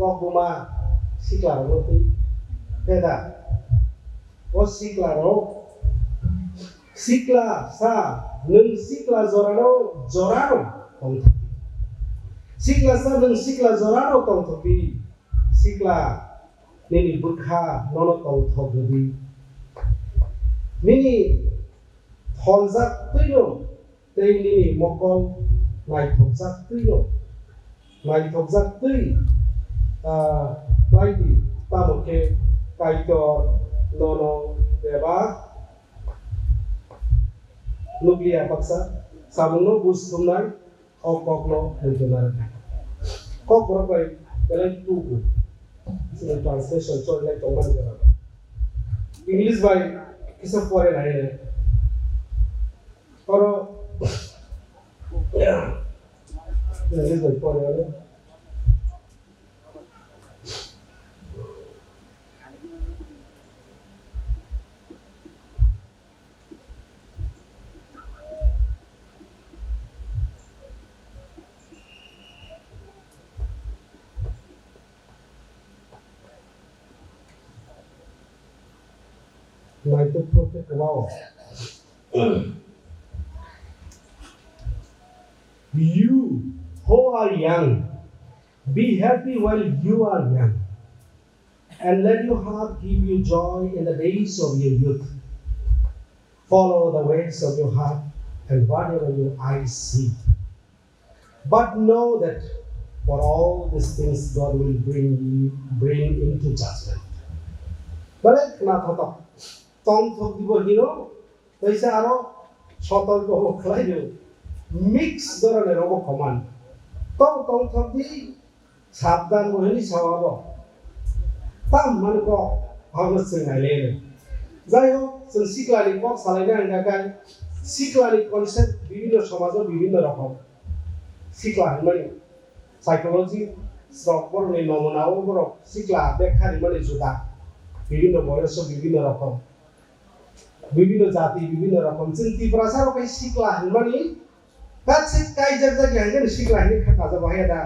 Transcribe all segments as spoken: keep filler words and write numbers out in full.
Kokbuma siklarokno twi. Khe da? O siklarok, sikla sa, nwng sikla jorano, jorano tongthokdi. Sikla sa, nwng sikla jorano tongthokdi. Sikla, nini bwkha nono tongthok rwdi. Nini tholjak twino tei nini mokol naithokjak twino, naithokjak twi, ah, khlai di, tamo khe Kaitor nono bebak nukliya baksa samungno buj thumnai o kokno muitu narwkha. Kokborok bai belai tubu. Chini translation choli lai tongmani jora. English bai kisa pore nai nai. Oro English bai pore nai. Naitugphuru khe kwbao. You who are young, be happy while you are young, and let your heart give you joy in the days of your youth. Follow the ways of your heart and whatever your eyes see. But know that for all these things God will bring you, bring into judgment. Belai khna thotok. Tongthok dibo hino, teisa aro sotorko bo khlai di. Mix dorone rogo koman. Tong tongthok di, sabdan bo hini sawa bo. Tam man ko, hamo sing nai le. Jai ho, sing sikla ni kok salai na hingka kai. Sikla ni concept bibinno somajo bibinno rokom. Sikla hwnmani psychology rok borokni nomuna o borok sikla bekha rimani juda. Bibinno boyoso bibinno rokom, bibinno jati bibinno rokom. Chwng Tiprasa rok khe sikla hwnmani kaisa kaijak jak ya hwnkheno sikla hwnwi kha kajak bahai da.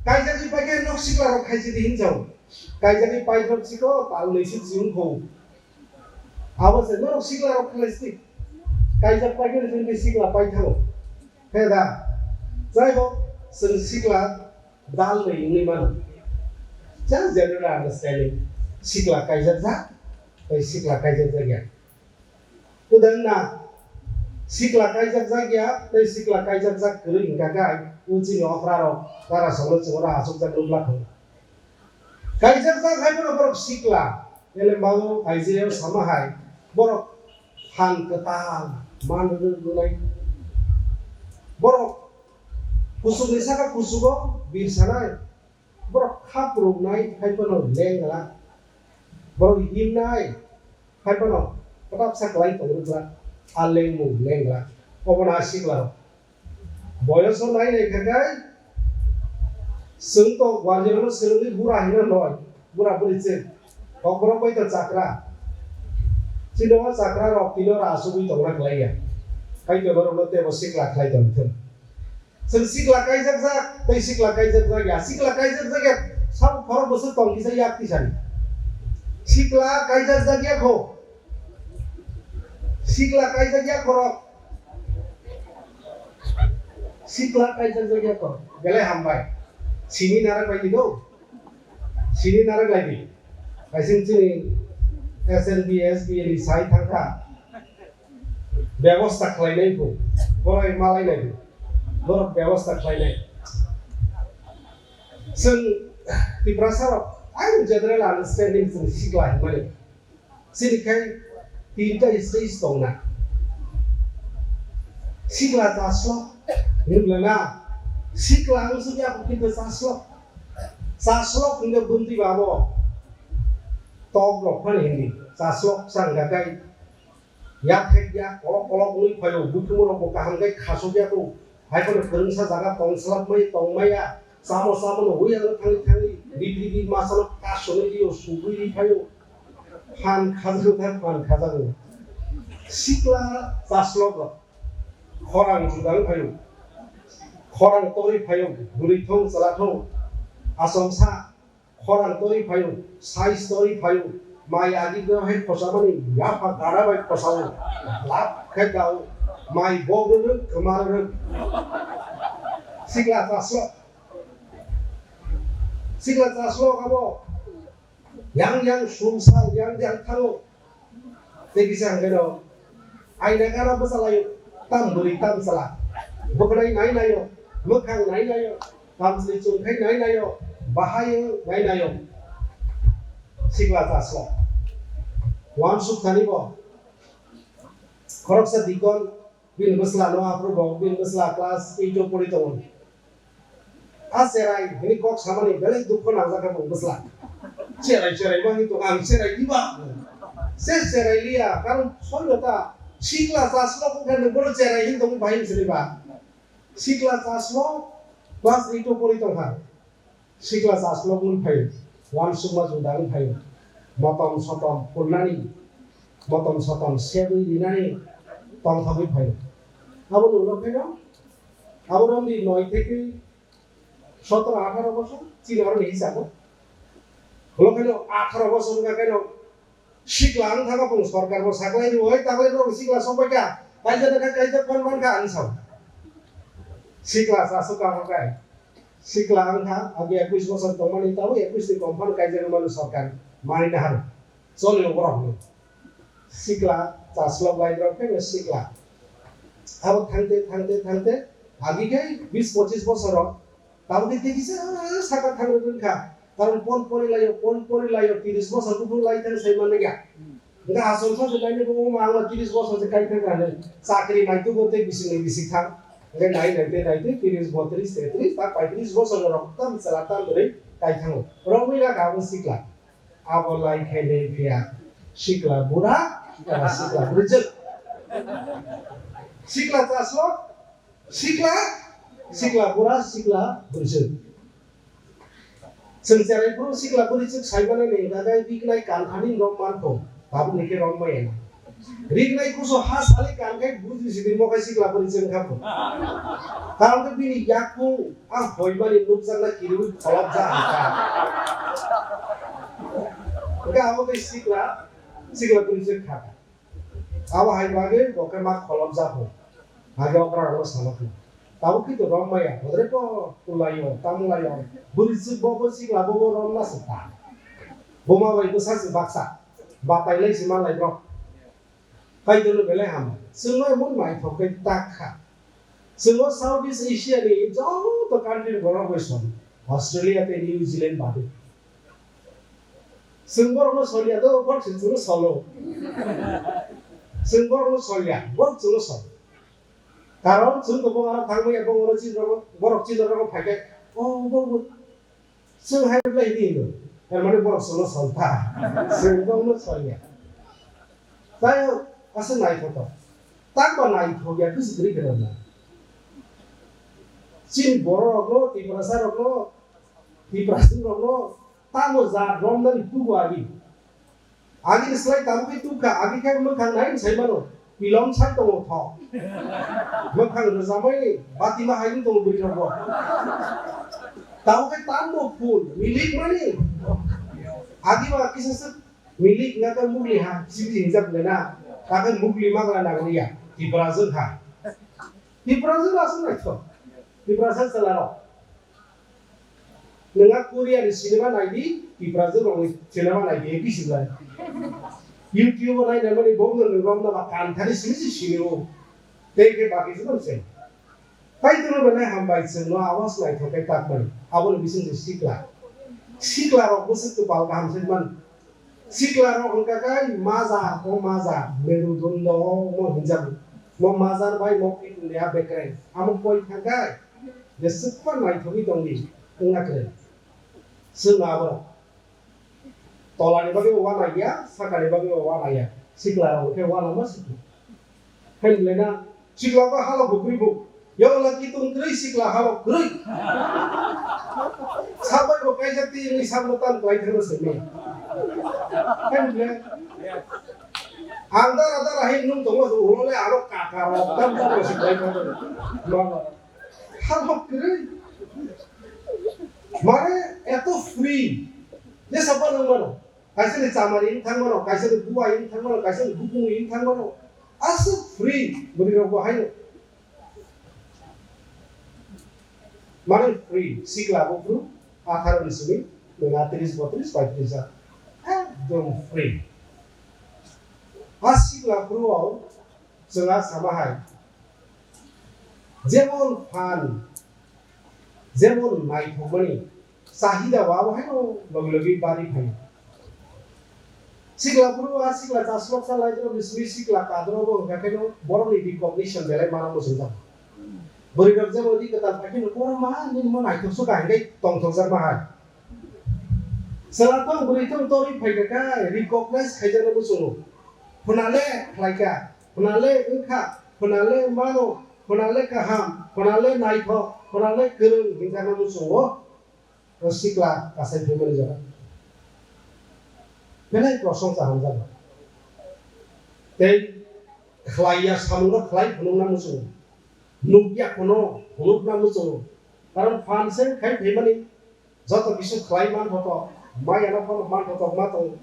Kaijak bai khe nok sikla rok khaisi di hinjao. Kaijak bai paithor siko tal nwi sik si wngkho. Abo se norok sikla rok khlai sik. Kaijak pai khe chwng khe sikla pai thango. Khe da, jai ho, chwng sikla dal bai wngwi mano. Just general understanding. Sikla kaijak jak, tei sikla kaijak jak ya. Udang na, sikla kaijak jak ya, tei sikla kaijak jak kwrwi hingka khe, o chini okra rok, dara salo chwng oro achuk jak nukla thang. Kaijak jak hai bono borok sikla, elembao Isaiah sama hai, borok phan kwtal man rwnai. Borok kuchukni saka kuchugo bir sanai. Borok khap ruknai hai phano lengla. Borok himnai hai phano kwtapsa kwlai tong rwkla. A lengmung lengla. Obono a sikla rok. Boyoso nai nai kha khe, chwng to guardian no swrwngwi bura hino noi, bura buri chwng. Kokborok bai to chakra. Chini o chakra rok tini oro achugwi tongna khlai ya. Kaitor borok no tebo sikla khlai tong thung. Chwng sikla kaijak jak, tei sikla kaijak jak ya. Sikla kaijak jak ya, sabo khorok bwswk tong kisa yak tisani. Sikla kaijak jak ya kho. Sikla kaijak ya khorok. Sikla kaijak jak ya khorok. Belai hambai. Simi narak bai di do. Sini narak lai di. Kaising chini S N B, S B A ni sai thangkha. Bebosta khlainai bo. Borai malai nai bo. Borok bebosta khlainai. Chwng Tiprasa rok, ai general understanding chwng sikla hinmani. Chini khai tinta stage tongna. Sikla chaslok, hinmlana. Sikla wngsuk ya kintu chaslok. Chaslok hingke bwntwi babo. Tok rok phani hindi. Chaslok chang gakai. Yak hek yak, kolok kolok wngwi phaio, bukhumrokbo kaham khe khasokya kho. Hai phano kwrwngsa jaga tong swlapmaya, tongmaya, chamo chamono ui ano thangwi thangwi, rip rip rip masano kasonwi rio, sugwi ri phaio. Phan khajak kha, phan khajak. Sikla chaslok rok khorang juda wng phaio. Khorang torwi phaio, bwrwi thong chwla thong, achomsa. Khorang torwi phaio, sai torwi phaio, mai agi no hai khosamani yapha gara bai khosao, lap khai dao, mai bog rwrwk, kwma rwrwk. Sikla chaslo. Sikla chaslo abo. Yang yang sumsal, yang yang thango. Tei kisa hwnkhe no, aina gana bwsalaio, tam bwrwi tam chwla. Bwkhnai nai naio, mwkhang nai naio, tamsli chumkhai nai naio, bahai nai naio. Sikla chasla. Wansuk thani bo. Khoroksa dikon, bini bwsla no aphuru bo, bini bwsla class eight o pori tongo. A cherai, bini kok samani belai dukho nangjak khe bo bwsla. Cherai, cherai ma hinwi tongo, ang cherai diba? Se cherai liya, karon soino ta sikla chaslo khe nung bono cherai hinwi tongo bahai hinwi sini ba. Sikla chaslo class eight o pori tongkha. Sikla chaslo wng phai, wansukma juda wng phai, motom sotom phulnani, motom sotom sebwi rinani tongthogwi phai. Abo nungno pheno, abo romni noi theke sotoro atharo bosor, chini oroni hisabo. Ulo pheno atharo bosor wngkha kheno, sikla wng thangma bung sorkar bo saklai rwo, oi taklai rwo sikla sokbai kha, kaisa da kha, kaisa phone man kha, ang sao. Sikla sa suka kha kai. Sikla wng kha, abo ekush bosor tongmani tabo ekush ni kom phano kaijak mano sorkar, mani na hano. Choli rok borok no. Sikla, chaslok lai rok khe sikla. Abo thangte, thangte, thangte, agi khe bis pochis bosor rok. Tabuk tei kisa saka thangwi wngkha. Karon pon pori laio, pon pori laio, tiris bosor kuphur lai thang sai manliya. Hwnkhe asol sajo laini bo wngma ang tiris bosor se kai thang kha hinwi. Chakri nai tubo tei bisingni bising thang. Hwnkhe nai nai tei nai tei tiris, botris, tetris, ta paitris bosor rok tam chwla tam bwrwi kai thango. Romwi rakha abo sikla. Abo lai khainai phiya sikla bura, eba sikla bwrwijwk. Sikla chasok, sikla, sikla bura, sikla bwrwijwk. Chwng cherai phuru sikla bwrwijwk saimanani hwnkha khe riknai kanthani rok mankho, tabukni khe rok maya. Riknai kusu ha sali kan khe buji sidi mokai sikla bwrwijwk wngkha bo. Karon khe bini yakung a hoimani nukjakna kiriwi kholopjak wngkha. Hwnkhe abo tei sikla, sikla bwrwijwk kha. Abo hai bagwi bo khe ma kholopjak bo. Hage okra rokno sama khe. Tabuk khe to rom maya, bodre po kulaio, tamulaio. Bwrwi chwk bo, bo sikla bo, bo rom na se ta. Buma bai bwsa se baksa. Batai lai se ma lai bro. Kaitorno belai hambai. Chwngno emon naithok khe tak kha. Chwngno South East Asia ni joto country ni borok bai song. Australia tei New Zealand bade. Chwng borokno solya do, borok se chwngno solo. Chwng borokno solya, borok chwngno solo. Karon chwng to bongaro thangmaya, bongaro chini rokno, borok chini rokno phai khe, "O, bo, bo, chwng hai wngkha," hino. Tar mane borok chwngno sol ta. Chwng bongno solya. Tai aswk naithotok. Takba naithokya khe se kwrwi khe rwna. Chini borok rokno, Tiprasa rokno, Tiprasa rokno, tamo jat romnani tubu agi. Agini slai tabukhe tukha, agi khe mwkhang nai sai mano. Pilom sak tongo tho. Mwkhang rwjamani batima hai wng tongo bwrwi rokbo. Tabukhe tambo phul, milik mani. Agi ba kisa swk milik wngkha khe mugli ha, sibidi hinjak le na. Kakhe mugli magla nagriya, Tiprasa wngkha. Tiprasa aswk naithok. Tiprasa chwla rok. Nwng a Korea ni cinema nai di, Tiprasa rokni cinema nai di, ekhi sinai. YouTube o nai nai mani bo nwng rok no ba kan thani simi si sini o. Tei khe baki se tong se. Pai turo belai hambai chwng no awas naithok khe tak mani. Abo ni bising se sikla. Sikla rok bwswk kwpal kaham se man. Sikla rok wngkha khe maja, o maja, merudondo, mo hinjak. Mo majar bai mo pitunde a bekreng. Amo koi thangkai. Jeswkma naithogwi tongdi, wngna kwrwi. Chwng abo tolani bagwi bo uanaiya, sakani bagwi bo uanaiya. Sikla rok khe uanama sikla. Hai wnglaina sikla ba hala bo kwrwi bo. Yaula kitung kwrwi sikla hala kwrwi. Sabai bo kaijak ti wngwi sakno tan kwlai thangna simi. Hai wnglaina ang dara dara hai nung tongo ulo le aro kaka rok tam tam bo siklai thangna. Hal hok kwrwi. Mane eto free. Jesa phano wng mano. Kaisa ni chamari wng thang mano, kaisa ni buwai wng thang mano, kaisa ni bukung wng thang mano. Aswk free bwrwi rok bo haino. Mane free, sikla buphuru atharo ni simi, nwng atris, botris, paitris ja. Ekdom free. A sikla phuru o chwng a sama hai. Jemon phan, jemon naithokmani chahida o abo haino logi logi bari phaio. Sikla phuru a sikla chaslok sa lai jora bismi sikla kadro bo hwnkha khe no borok ni recognition belai mano muchung jago. Bwrwi rok jemon di kwtal phai khe no borok ma nini mo naithok suka hinwi tongthok jak ma hai. Chwla thong bwrwi thong torwi phai kha khe recognize khai jak no muchungo. Phunale khlai kha, phunale wng kha, phunale mano, phunale kaham, phunale naithok, phunale kwrwng hinwi jak no muchungo. O sikla kasai phaimani jora. Belai prosongsa hamjago. Tei khlaiya samungno khlai phunukna muchungo. Nukya kono phunukna muchungo. Karon phan se khai phaimani joto kisu khlai manthotok, mayano phano manthotok ma tongo.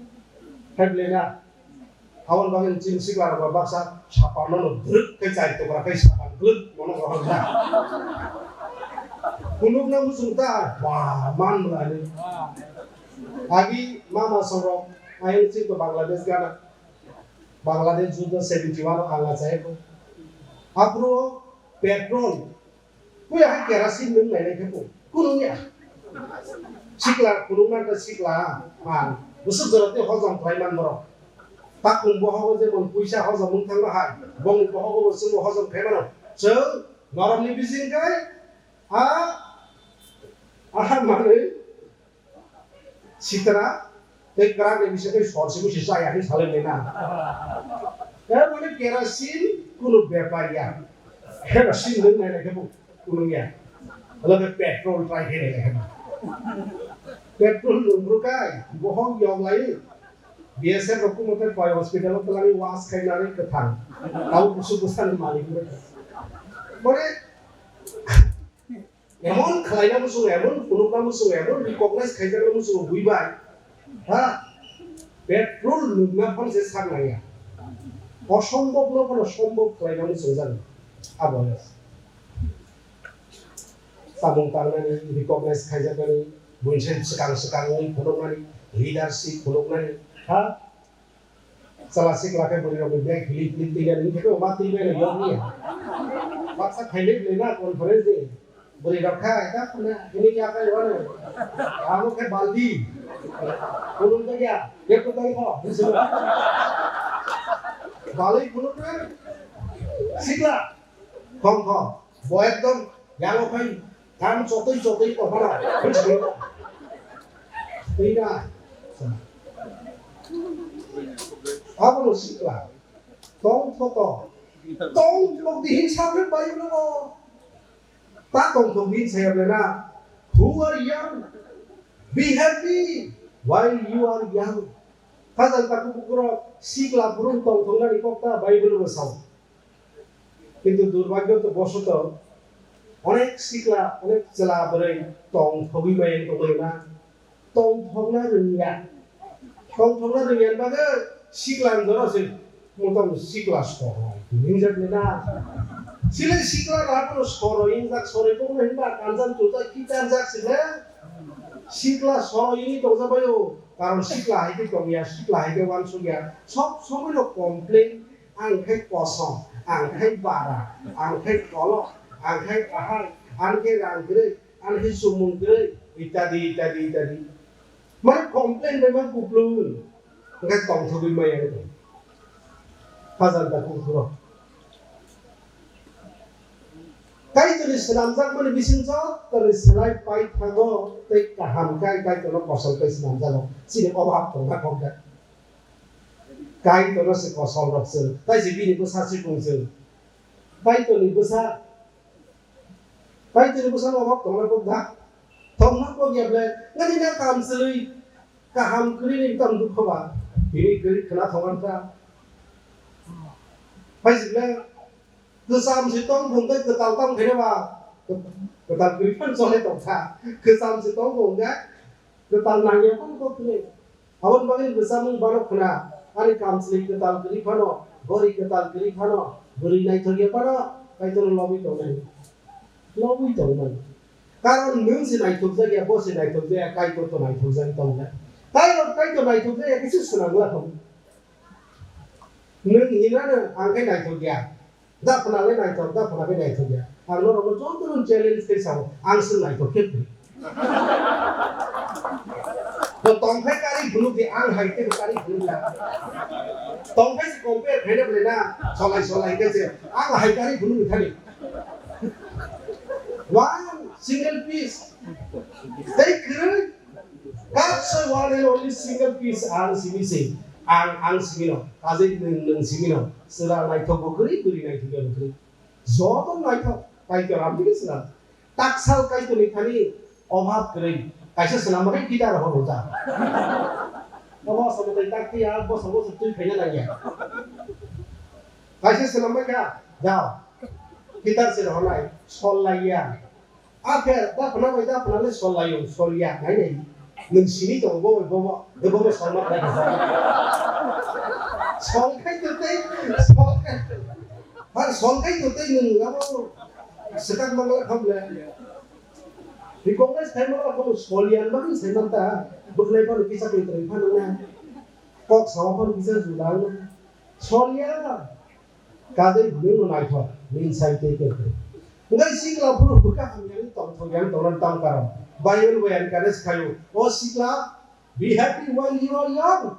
Khai belai na. Aboni bagwi chini sikla rok baksa sapan no dwrwk khe chai tokra khe sapan kwlwk mono rohor kha. Phunukna muchung ta ba man bwlani. Agi mama sorok ayang chini to Bangladesh gana. Bangladesh judo seventy one o anga chai ko. Aphuru petrol Puya hai kerosene nwng nainai khe bo kunung ya. Sikla kunung na ta sikla man. Bwswk jora tei hojom khlai man borok. Takung bohogo jemon puisa hojom wng thangma hai. Bongni bohogo bo chwngno hojom khlai mano. Chwng norokni bising kai a aha manwi Sitra tei kwrak ni bising tei sor simi se chaya hinwi salai nai na. Tei mane kerosene kunu bepar ya. Kerosene nwng nai nai khe bo kunung ya. Alo ke petrol try khe nai khe bo. Petrol nwng bru kai bohong yong lai. B S F rok kumo tei pai hospital o twlangwi wash khai nai kwthang. Tamo kusu bwsani malik wngkha. Mane Emon khlaina muchungo, emon phunukna muchungo, emon recognize khaijakna muchungo buibai. Ha? Petrol nukna phano se sak nangya. Osombob no phano sombob khlaina muchungjak. Abo. Samung tangnani, recognize khaijaknani, buini sai swkang swkangwi phunuknani, leadership phunuknani. Ha? Chwla sikla khe bwrwi rokni bag hilik hilik twi nani wngkhe ma twi mano yokni. Baksa khailai bwlai na conference de. Bwrwi rok kha ta khuna hini kya kai wano. Amo khe baldi. Kulung ta kya? Ye ko tai kho. Balai kulung na. Sikla. Khom khom. Bo ekdom yango phai kam chotwi chotwi tongphano. Twi na. Abono sikla. Tong thoto. Tong thok di hin sakhe bai no. Ta tong thok di hin saya bena. Who are young? Be happy while you are young. Khajal taku bukuro sikla burung tong thok nani kok ta Bible bo sao. Kintu durbhagyo to bosoto onek sikla, onek chwla bwrwi tong thogwi maya tongmani na. Tong thokna rwngya. Tong thokna rwngya bagwi sikla ni jora se motom sikla soro hinjak ni na. Sile sikla rap no soro hinjak, soro hinba kanjak chujak kitarjak sile. Sikla soro hini tongjak bayo. Karon sikla hai khe tongya, sikla hai khe wansukya. Sob somoi no complain. Ang khai kosom, ang khai bara, ang khai kolok, ang khai ahai, ang khai rang kwrwi, ang khai chumung kwrwi, itadi, itadi, itadi. Mane complain bai ma kuplung, ang khai tongthogwi maya wngkha. Hajan ta kuphuro. Kaitorni swnamjakmani bising jottoni slai pai thango tei kaham khe Kaitorno kosol khe swnamjago. Chini obhab tongna kok khe. Kaitorno se kosol rok chwng, tai se bini bwsa se kung chwng. Kaitorni bwsa, Kaitorni bwsa no obhab tongna kok da? Tongna kok ya ble, ngani na kam chwlwi, kaham kwrwi ni tam dukho ba, bini kwrwi khna thongan ta. Pai se ble, kwcham se tong phung tei kwtal tam khe ba, kwtal kwrwi phan chole tong kha, kwcham se tong phung khe, Kwtal nangya phano kok khe. Aboni bagwi bwsamung bano khna, ani kamchwlwi kwtal kwrwi phano, gori kwtal kwrwi phano, bwrwi naithokya phano, Kaitorno lobwi tongnai. Lobwi tongnai. Karon nwng se naithokjakya, bo se naithokjakya, Kaitor to naithokjagwi tongnai. Kaitor, Kaitor naithokjakya khe se swnamla thung. Nwng hinano ang khe naithokya. Da phwna le naithok, da phwna khe naithok ya. Ang norokno jotono challenge khe sao, ang se naithok khe phuru. Bo tongthai kari phunuk di, ang hai khe kari phunuk ya. Tongthai se compare khaina belai na, solai solai khe se, ang hai kari phunuk ni thani. One single piece. Tei kwrwi. Kaisa one and only single piece ang simi se, ang, ang simi no, kajai nwng, nwng simi no, sera naithok bo kwrwi, kwrwi naithok ya bo kwrwi. Joto naithok, Kaitor amtwi sera. Taksal Kaitor ni thani obhab kwrwi. Kaisa swnam bagwi guitar ho roja. Obo sobo tai tak tiya, bo sobo se twi phaina nangya. Kaisa swnam bai kha, jao. Guitar se rohonai, sol laiya. Apher, da phana bai, da phana le sol laio, sol ya, nai nai. Nwng sini tongo, bo, bo, bo, bo, bo sol ma khlai kha. Sol khai to tei, sol khai. Har sol khai to tei nwng abo swkang mangla kham le. Recognize khai mangla kham sol ya, ma sai man ta. Bwkhlai phano kisa koi tong phano na. Kok sawa phano kisa juda na. Sol ya. Kajai bwrwi no naithok, nini sai tei khe khe. Hwnkhe sikla phuru bwkha hamyani tongthok yang tongna tang karo. Bible bai encourage khaio. O sikla, be happy while you are young.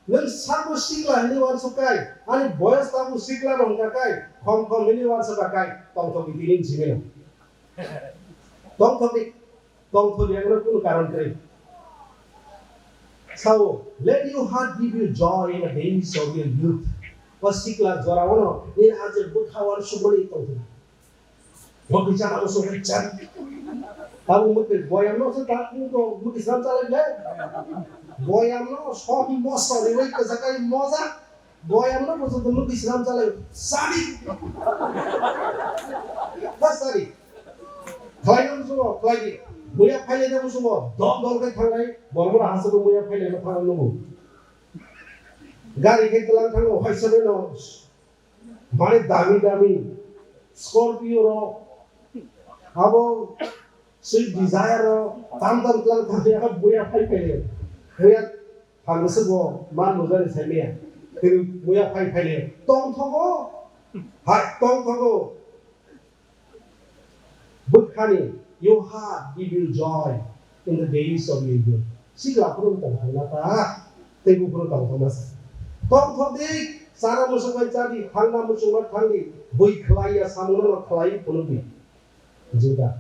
Nwng sabo sikla hinwi uansuk kai, ani boyos tabuk sikla no wngkha kai, khom khom hinwi uansuk kai, tongthok di tini simi no. Tongthok di. Tongthokya wngnai kunu karon kwrwi. Sao, let your heart give you joy in the days of your youth. O sikla jora ono, nini aje bwkha uansukmani tongthok. Bo kisa abo sokri chan. Abo mukhe boyamno se tak mukhe sram chalai le. Boyamno som moso riwai kasakai moja. Boyamno bo joto nukwi swnam chalai. Sadi. Ba sadi. Khlaino muchungo, khlaidi. Buya phailai da muchungo. Dol dol khe thangnai. Bormora hasukgo buya phailai no thangna nungo. Gari khe tlang thango, hai sabai no. Mane dami dami. Scorpio ro. Abo Swift Desire ro. Tam tam tlang thangnai, buya phai phailai. Buya Phang se bo man mujani saimaya. Tei muya phai phai le. Tongthogo. Hai, tongthogo. Bwkhani, your heart give you joy in the days of your youth. Sikla phuru tongthokna ta. Tei buphuru tongthokna sa. Tongthok di, chana muchung bai cha di, thangna muchung bai thang di. Bui khlai ya, samung no khlai phunuk di. Juda.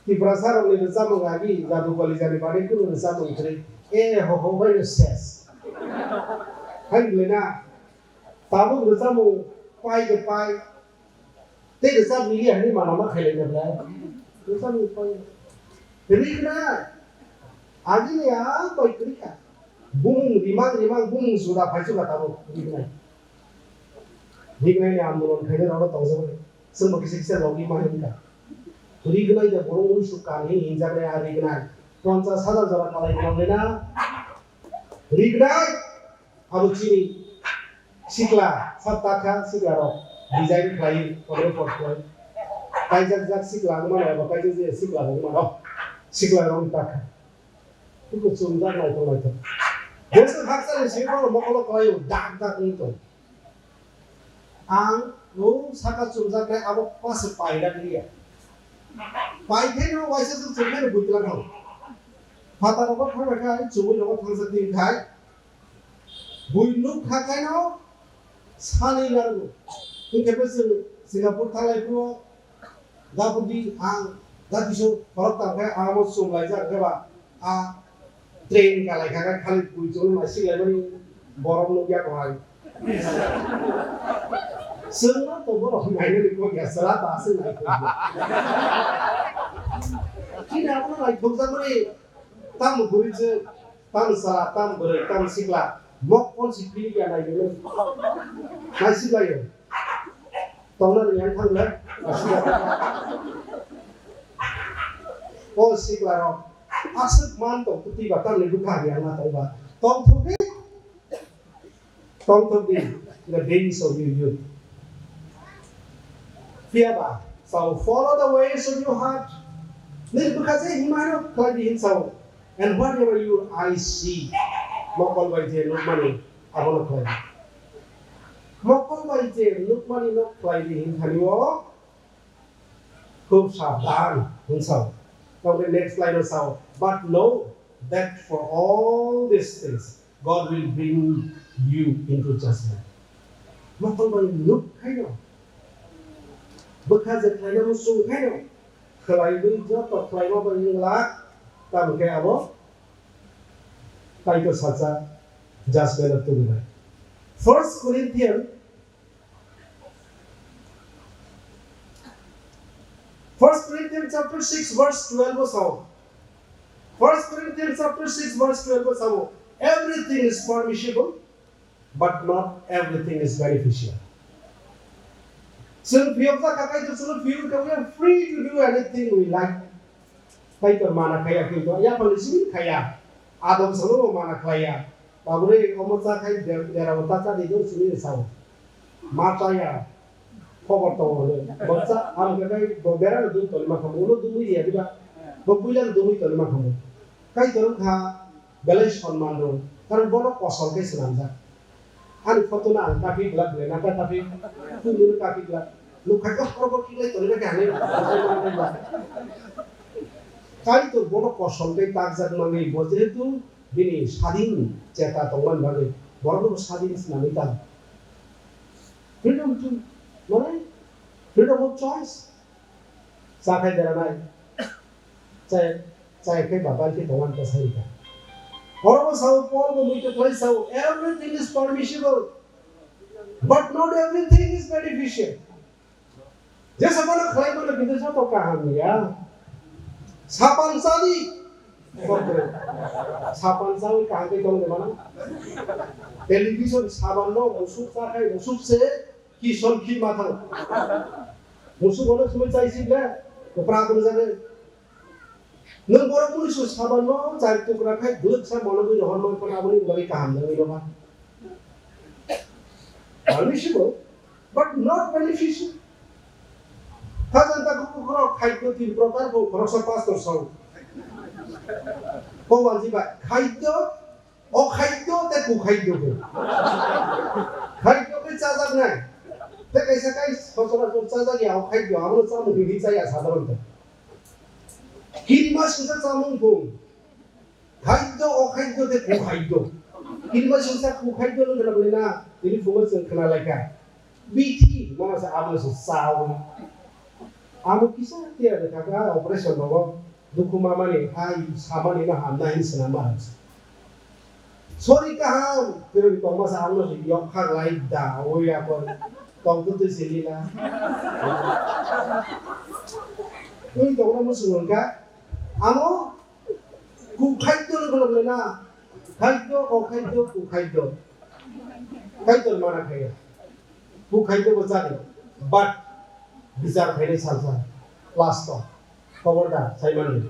Tiprasa rokni rwchapmung agi jadu kalijani bagwi kunu rwchapmung kwrwi. E ho ho bai no ses. Hai wngwi na. Tabuk rwchapmung pai de pai. Tei rwchap liya hinwi mana ma khailai na bwlai. Rwchapmung pai. Rikna. Agi ni a pai kwrwi kha. Bumung rimang rimang bumung juda phai chuka tabuk riknai. Riknai ni andolon khaina rok tongjak bai. Chwngbo kisa kisa logi ma hwn kha. Rignai da borok uisu kan hi hinjaknai a rignai. Ponchas hajar jora kalai gnang le na. Rignai abo chini sikla sab takha sikla rok design khlai pore pot khlai. Kaijak jak sikla wngma rok abo kaijak je sikla wngma rok sikla rok takha. Tuku chumjak naithok naithok. Jesa haksa ni sini bono mokolo khlai dak dak wng tong. Ang o saka chumjaknai abo pase paida liya. Paithai no waisa se chumnai no buitlang thang. Phatar rogo thangna khai chumui rogo thangsa tin khai. Bui nuk kha khai no sani narwgo. Tun khe se Singapore thanglai phuru Dapudi ang datiso khorok tang khe ang abo chum laijak khe ba a train kalai kha khe khali pui chwng naisik laimani borok nukya ko hai. Chwngno to borok nainani kok ya chwla ta aswk nai kok ya. Chini abono naithokjakmani tamo bwrwi chwng. Tamo chwla, tamo bwrwi, tamo sikla, mokol si philip ya nai nini. Nai siklaio. Tongna rwya thang le. O sikla rok. Aswk man tong twtwi ba tamni bwkha hamya wngma tong ba. Tong thok di. Tong thok di. In the days of your youth. Phiya ba, so follow the ways of your heart. Nini bwkha je himai rok khlai di hin sao. And whatever your eyes see, mokol bai je nukmani abono khlai di. Mokol bai je nukmani no khlai di hin thani o. Khub sabdan, hwn sao. Tamo khe next line o sao, "But know that for all these things, God will bring you into judgment." Mokol bai nuk khaino. Bwkha je khlaina muchung khaino. Khlaiwi joto khlaima bai wng glak, tamo khe abo Kaitor sacha judgment o tubunai. First Corinthians First Corinthians chapter six verse twelve o sao. First Corinthians chapter six verse twelve o sao. Everything is permissible, but not everything is beneficial. Chwng phiyokjak kha, Kaitor chwngno phiyok kha, we are free to do anything we like. Kaitor mana khaiya, kintu yaphangni simi khaiya. Adam salo mana khaiya. Babure omo cha khai de-, derao ta cha di do simi sao. Ma chaya. Khobor tongo le. Bo cha, ang khe khai bo bera dum toni ma khamu. Ulo dumui ya diba. Bo buila dumui toni ma khamu. Kaitor kha belai sonman rw. Karon bono kosol khe swnamjak. Ani photo no ang kapi glak le, nang khe kapi, twi nini kapi glak. Nuk khai khe horbo kiklai toni khe hwnwi. Kaitor bono kosol khe takjak manwi, bo jehetu bini sadin cheta tongmani bagwi, borokno sadin swnamwi tang. Freedom to, mane, freedom of choice. Cha khai beranai. Chai, chai khai ba bai khe tongan ta sai ta. Oro sao Paul bo muitu khlai sao, "Everything is permissible, but not everything is beneficial." Jesa mano khlai mano kintu joto kaham ya. Sapan chadi. Sapan chawi kaham khe tong de mano. Television saban no musuk cha khai musuk se Ki son ki ma thang. Musu bono sumui chai si ble, kopra kono jagwi. Nwng borok muni su saban no chai tukra khai duluk sa mono bini hor man kono aboni bagwi kaham nangwi no ba. Permissible, but not beneficial. Hajan ta kuku khorok khai ko tin prokar ko khorok sa pastor song. Ko wanji ba khai to O khadyo tei ku khadyo khe. Khadyo khe chajaknai. Tei kaisa kai sochorachor chajakya o khadyo, abono chamung hinwi chaya sadharonto. Kirima singsa chamung phung. Khadyo, o khadyo tei ku khadyo. Kirima singsa ku khadyo no gwnang na, tini phungo chwng khna laikha. Bithi, mano se abo se chawi. Abo kisa tiya de kaka operation rogo. Dukhu mamani hai samani no hamna hin swnam ma. Sorry kaham, tini tongma sa ang no yok khak lai da, oi ya ko. Tong tu tu sili na. Ui tong no musu nungka. Amo ku khadyo no belok le na. Khadyo, o khadyo, ku khadyo. Khadyo mana khaya. Ku khadyo bo chadi. But bichar khainai salsa. Last o. Khobor da, saimani.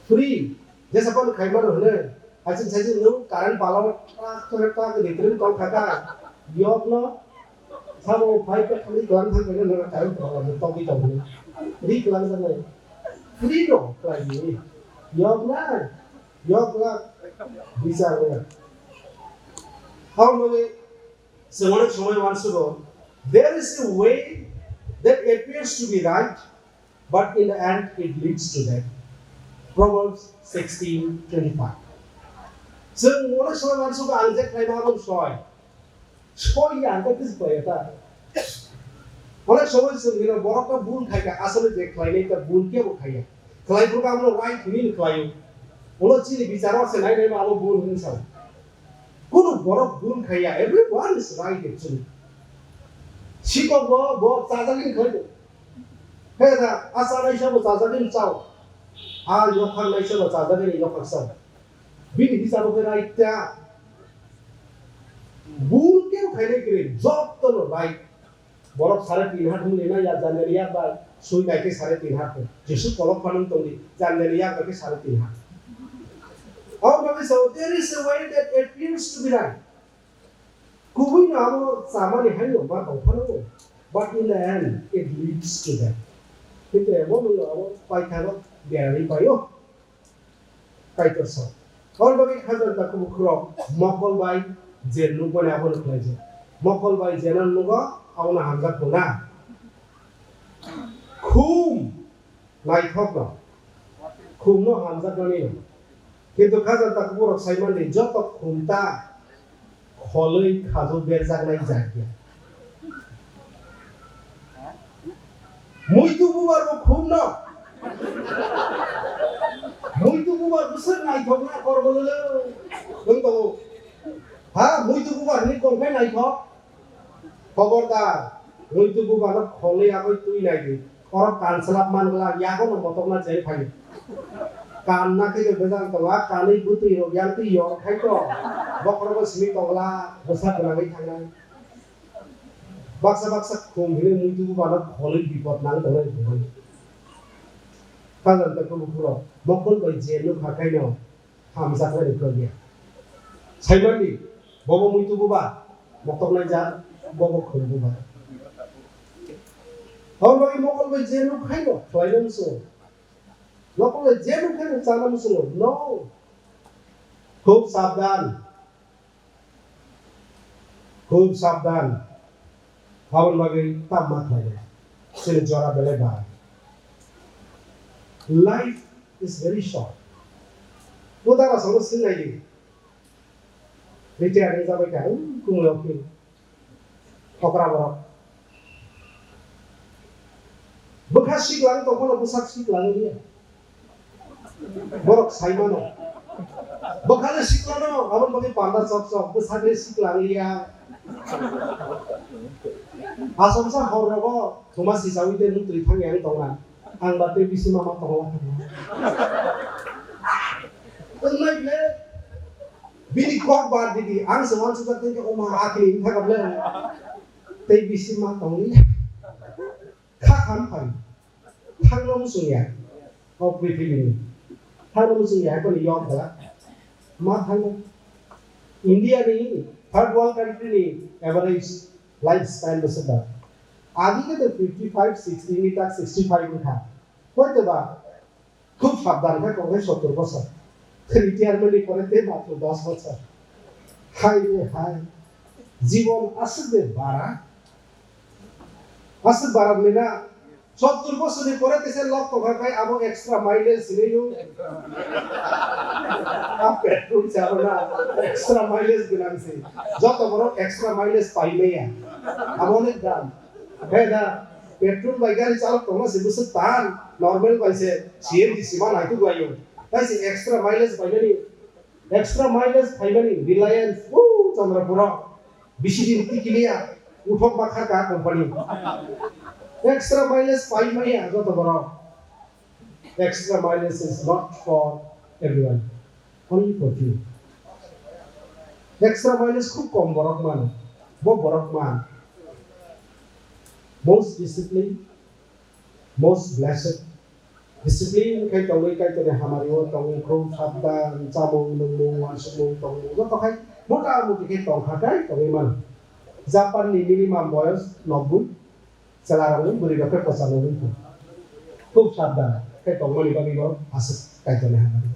Free. Jesa phano khaimano hwnwi. Haiching saiching nwng current bala o tak tak tak ritrim tong kha ta. Yok no. Sabo phai pe ri klang thang khe nwng current bala o togwi tong hwnwi. Ri klang thang nai. Free no khlai ni. Yok na. Yok la. Bichar wala. How many Chwng onek somoi uansugo, "There is a way that appears to be right, but in the end it leads to death." Proverbs sixteen twenty-five. Chwng onek somoi uansugo ang je khlaima abo soi. Soi ya ang khe kisi khlai ya ta. Onek somoi chwng hino borok ta bul khai kha, asole je khlainai ta bul kebo khai ya. Khlai phuru abono right hini khlai o. Ulo chini bicharo se nai nai ma abo bul hin sa. Kunu borok bul khaiya, everyone is right actually. Sikok bo, bo chajagini khlai. He da, asa naisa bo chajagini chao. A yokhak naisa bo chajagini yokhak sao. Bini hisabo khe right ta. Bul kebo khainai kwrwi, jotono right. Borok sare tin hat hwnwi na ya janani ya bai. Sui nai khe sare tin ha kho. Jisu kolok phano tongdi, janjani yak bai khe sare tin ha. How do we say, there is a way that appears to be right. Kubui no abo chamani hai no ma tong phano, but in the end it leads to death. Kintu abo no abo paithak o berani paio. Kaitor sa. Hor bagwi khajak ta kubuk khurok mokol bai je nukmani abono khlaijak. Mokol bai jeno nugo abono hamjak tongo na. Khum naithok no. Khum no hamjakmani no. Kintu khajak ta kubukrok saimani joto khum ta kholwi khajo berjaknai jat ya. Muitu bubar bo khum no. Muitu bubar bwswk naithok na kormo lolo. Nwng tongo. Ha, muitu bubar ni kongkhai naithok. Khobordar, muitu bubar no kholwi aboi twi naidi. Oro kanslap man gla, yago no motok na chai phai. Kan na khe bejal tonga, kanwi bwtwi rok yang twi yor khai to. Bokhorogo simi tongla, bwsa gwnangwi thangnai. Baksa baksa khum hwnwi muitu bubar no kholwi bipot nang tongnai bumani. Kajal ta kubukrok mokol bai je nukha khaino hamjaknai rwkha ya. Saimandi, bobo muitu buba, mokol nai ja, bobo khum buba. Hor bai mokol bai je nuk khaino khlaina musungo. Mokol bai je nuk khaino chana musungo. No. Khub sabdan. Khub sabdan. Aboni bagwi tamma khlainai. Chini jora belai ba. Life is very short. Pudara sabo sinai di. Retire ni jabai ka, um, kumui okil. Okra borok. Bwkha siklang tongphano bwsak siklang liya. Borok sai mano. Bwkha le sikla no, aboni bagwi panda chok chok, bwsak le siklang liya. Asomsa hor rogo, thuma sisawi de nutri thang yang tonga. Ang ba tei bisi mama tongo. Wngnai le, bini kok ba didi, ang se wansuk jak tengke oma akli wngkha kable. Tei bisi ma tongli. Kha kham phai. Thangno muchung ya. O prithibini. Thangno muchung ya, haikoni yom khala. Ma thangno. India ni third world country ni average lifespan bwswk ba. Adi khe to fifty five, sixty ni tak sixty five wngkha. Hoito ba. Khub sabdan khe tongnai sottor bosor. Retirement ni pore tei matro dos bosor. Hai re hai. Jibon aswk de bara. Aswk bara bwlai na. Sottor bosor ni pore tei se lok tongkha khai abo extra mileage hinwi no. A petrol se abo na extra mileage gwnang se. Joto borok extra mileage pai maya. Abo onek dam. Khe da, petrol bai gari chalok tongma se bwswk tan, normal bai se C N G sima naituk laio. Tai se extra mileage paimani, extra mileage paimani Reliance, o Chandrapuro, bisi din tikiliya, uthok ma kha ka company. Extra mileage paimaya joto borok. Extra mileage is not for everyone, only for few. Extra mileage khub kom borok man, bo borok man. Most discipline, most blessed. Discipline khai tongwi Kaitorni hamari o tongwi khub sabdan, chamung nungmung, wansukmung tongmung joto khai mota muti khe tongkha khai tongwi mano. Japan ni minimum boyos nobboi, chwla rokni bwrwi rok khe kwchangma wngkha. Khub sabdan khe tongmani bagwi bo aswk Kaitorni hamari.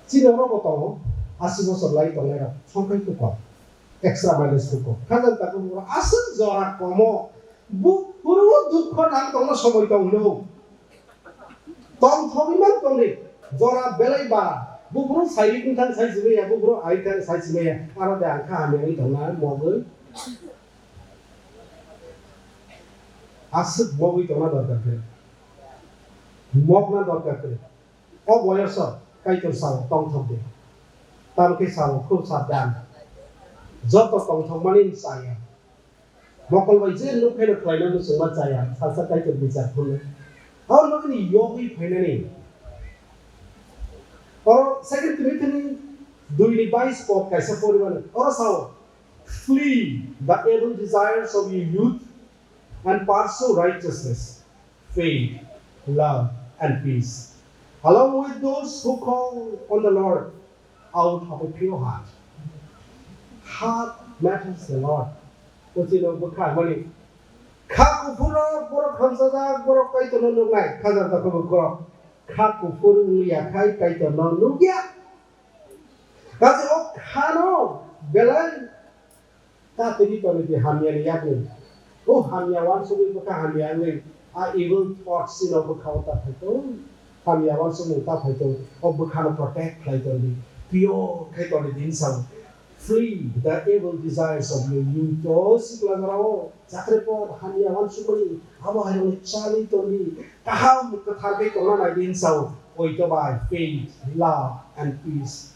Chini oro bo tongo, asi bosor lai tongnai rok, songkhai khe kom, extra mileage khe kom. Khajak tabuk bo aswk jora komo, buphuru dukho nang tongno somoi tong hino. Tongthogwi man tongdi, jora belai ba, buphuru sairi wngthang sai sibaya, buphuru aithang sai sibaya, aro de ang kha hamya wngwi tongna mogwi. Aswk mogwi tongna dorkar khe. Mokna dorkar khe. O boyoso Kaitor sao tongthok di. Tamkhe sao khub sabdan. Joto tongthokmani chaya. Mokol bai je nuk khaino khlaina muchungma chaya. Salsa Kaitor bichar phunwi. Abo nokni yogwi phainani. Oro Second Timothy ni dui ni bais pod kaisa poribani. Oro sao, "Flee the evil desires of your youth and pursue righteousness." faith, love, and peace, along with those who call on the Lord out of a pure heart. Heart matters a lot. Uchino bwkha mani. Kha kuphur rok borok hamsajak, borok Kaitorno nuknai, khajak dakhubo borok. Kha kuphur wngya khai Kaitorno nukya. Kaisa o khano belai ta tini toni di hamya ni yakni. O hamya wansugwi bwkha hamya wngwi a evil thoughts chino bwkha o ta phaito. Hamya wansugwi ta phaito. O bwkhano protect khlai toni. Pure khai toni din sao. Free the evil desires of your youth. O sikla jora o chakri por hamya wansugwi abo hai rokni chali toni. Kaham kwthar khe tongna nai din sao. Oito bai faith, love and peace.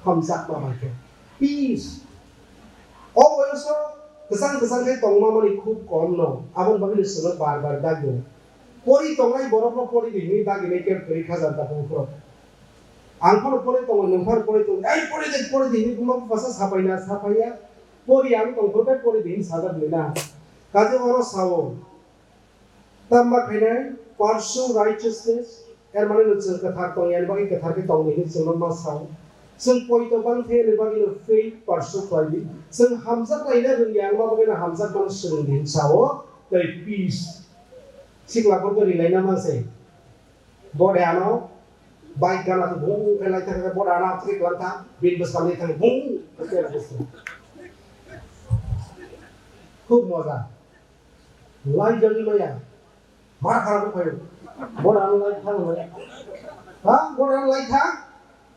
Hamjakma bai khe. Peace. O boyoso kwchang kwchang khe tongma mani khub kom no. Aboni bagwi no chwngno bar bar dagio. Pori tongnai borokno pori di hinwi dagi nai khe kwrwi khajar da buphuru. Ang phano pori tongo, nwng phano pori tongo. Ai pori de, pori di hinwi buma bupasa sapaina, sapaiya. Pori ang tongphuru khe pori di hinwi sajak nai na. Kaje oro sao. Tamma khainai, pursue righteousness, er mane no chwng kwthar tong yani bagwi kwthar khe tong di hinwi chwngno ma sao. Chwng poito bang the yani bagwi no faith pursue khlai di. Chwng hamjak laina rwngya wngma bagwi no hamjakmano swrwng di hinwi sao. Tei peace. Sikla borok no rilaina man se. Bode ano bike gana to bung khe lai thang, bode ano atri klang thang, bin bwskang ni thang bung khe busu. Khub moja. Lai jagwi maya. Mar khara bo phayo. Bora ang lai thang lai. Ha? Bora ang lai thang?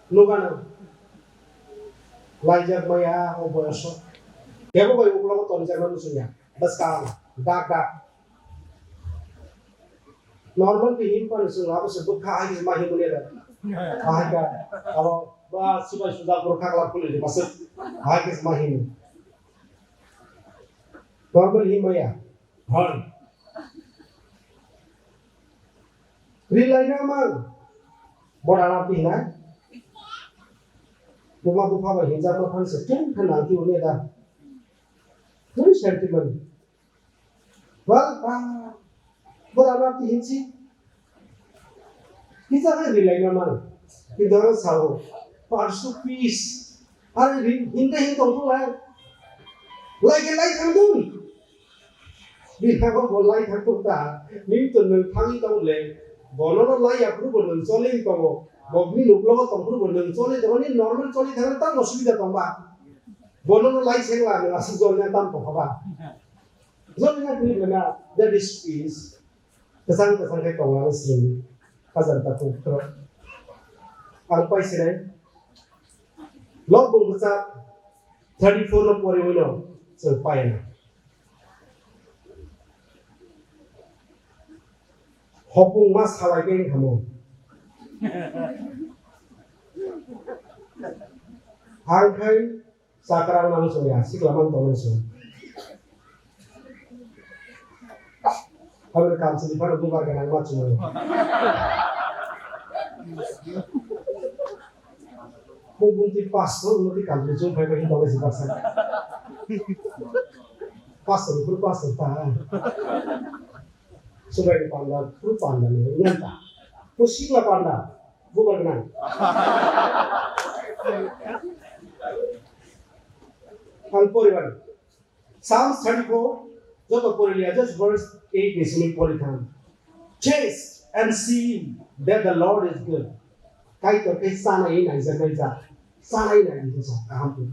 Nugano. Lai jag maya o boyoso. Kebo bai uklo ko ton jagna musunya. Bas ka. Dak dak. Normal ke him pan sung abo se bukha ai ma him ne da. Ai ka. Abo ba subai suja bukha kala kuli de masuk. Ai ke ma him. Normal him maya. Hon. Rilai na mang. Bora na pi na. Buma bupha bai hinjak ma phan se tum phan nang ti une da. Very sentiment. Wal pa. Bora na pi hinsi. Kita kan rilai na mang. Kita orang sao. Parsu peace. Are ri-, hinta hin tong tu lai. Lai ke lai thang dun. Bini hago bo lai thang tuk ta. Nini to nwng thangwi tong le. Bono no lai ya phuru bo nwng choli tongo. Bo bini nuklogo tong phuru bo nwng choli tongo. Nini normal choli thang tang bo subida tong ba. Bono no lai seng la nwng aswk jol ya tam tong ba. Jol ya phuru bo na. That is peace. Kwchang kwchang khe tongna swrwngdi. Hajar takhuk khorok. Ang pai sinai. Lok bung bwchak thirty four no poriwi no chwng pai na. Hopung ma salai khe wngkha mo. Ang khai Chakra nang sung ya, sikla man tong sung. Kami kam sini pada bubar ka nang ma sung. Mo bunti pastor mo ti kam sung pai pai tong si baksa. Pastor, guru pastor ta. Subai panda, guru panda ni, ngan ta. Mo sikla panda. Bubar gwnang. Ang poribar. Psalms thirty-four, joto porilia, just verse eight ni simi pori thang. Taste and see that the Lord is good. Kaitor khe chanai naijak naijak. Chanai naijak kaham.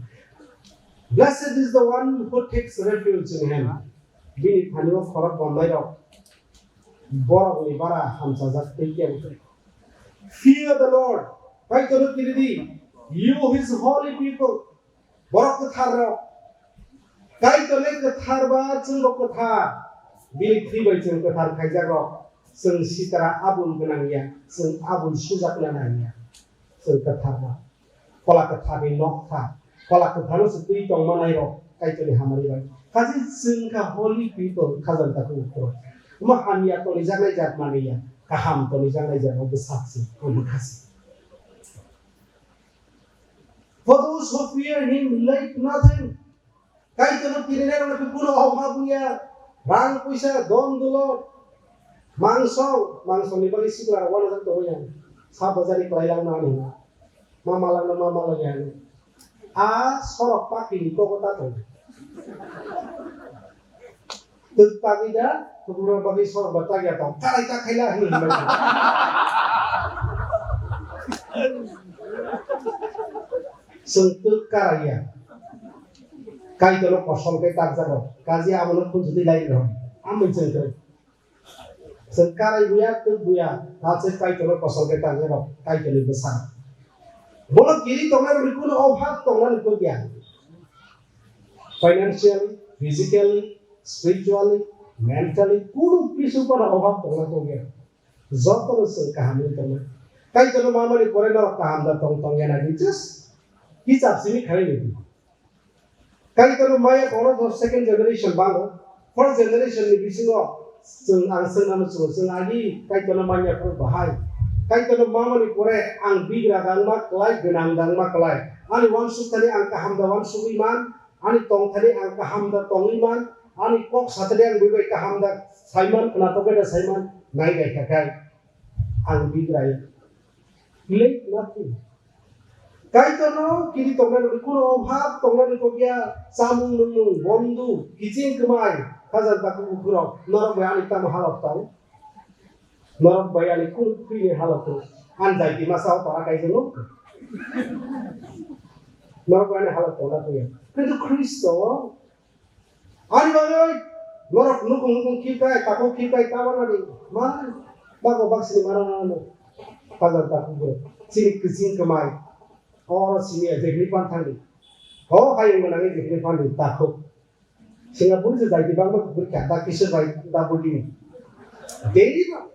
Blessed is the one who takes refuge in him. Bini thani o khorok bomnai rok. Borok ni bara hamchajak tei kebo. Fear the Lord. Kaitorno kiridi. You his holy people. Borok kwthar rok. Kaitorni kwthar ba chwngbo kwthar. Bini thwi bai chwng kwthar khaijak rok. Chwng sitra abul gwnang ya. Chwng abul sujakna nang ya. Chwng kwthar rok. Phola kwtharni nokha, phola kwtharno se twi tongma nairok Kaitorni hamari bai. Kaisa chwng kha holy people, khajang takhuk ukhoro. Omo hamya tonijaknai jat manliya, kaham tonijaknai jat no bwsak se, o bwkha se. For those who fear him lack nothing. Kaitorno kirinai rokno khe kuno obhab wngya, rang puisa, don dulot, Mangso, mangso ni bagwi sikla rok uanajak tongwi ya. Sa bwjari kwlai langma ani. Ma malangno ma malangya hinwi. A sorok pakini kogo ta tong. Twk tagwi da, kubura bagwi sorok ba tagya tong. Karai ta khaila hinwi hinwi. Chwng twk karaiya. Kaitorno kosol khe takjago. Kaji abono khunjwtwi lai rw. Amoni chwng twk. Chwng karai buya, twk buya, ta se Kaitorno kosol khe tangwi rok, Kaitorni bwsa. Bono kiri tongnai rokni kunu obhab tongnani kok ya. Financially, physically, spiritually, mentally, kunu kisu bono obhab tongna kok ya. Jotono chwng kaham wngwi tongnai. Kaitorno mamani pore norok kaham da tong tong ya nai di just kichap simi khalai nai di. Kaitorno maya tongo second generation bango. First generation ni bisingo chwng ang swngnano chwng, chwng agi Kaitorno manya phuru bahai. Kaitorno mamani pore ang bigra dangma klai, gwnang dangma klai. Ani uansuk thani ang kaham da uansugwi man, ani tong thani ang kaham da tongwi man, ani kok sa thani ang bwbai kaham da saiman, khnatok da saiman, nai bai kha khai ang bigra ya. Late nothing. Kaitorno kiri tongnani rokni kunu obhab tongnani kok ya, chamung nwngnung, bondu, kiching kwmai, khajak takhuk bukhurok, norok bai ani tamo halok tong? Norok bai ani kunu khwini halok tong? Ang jai di masa o para kaijak nuk. Norok bai ani halok tong na tuya. Kintu Khristo Ani bagwi norok nukung nukung khikai, takhuk khikai, tabanani ma bago baksini mana ano. Khajak takhuk bo chini kiching kwmai. Oro simi ya jehni pan thangdi. Ho hayung manangi jehni pandi takhuk. Singapore se jai di bangma kukur kya ta kisir bai da budi. Daily no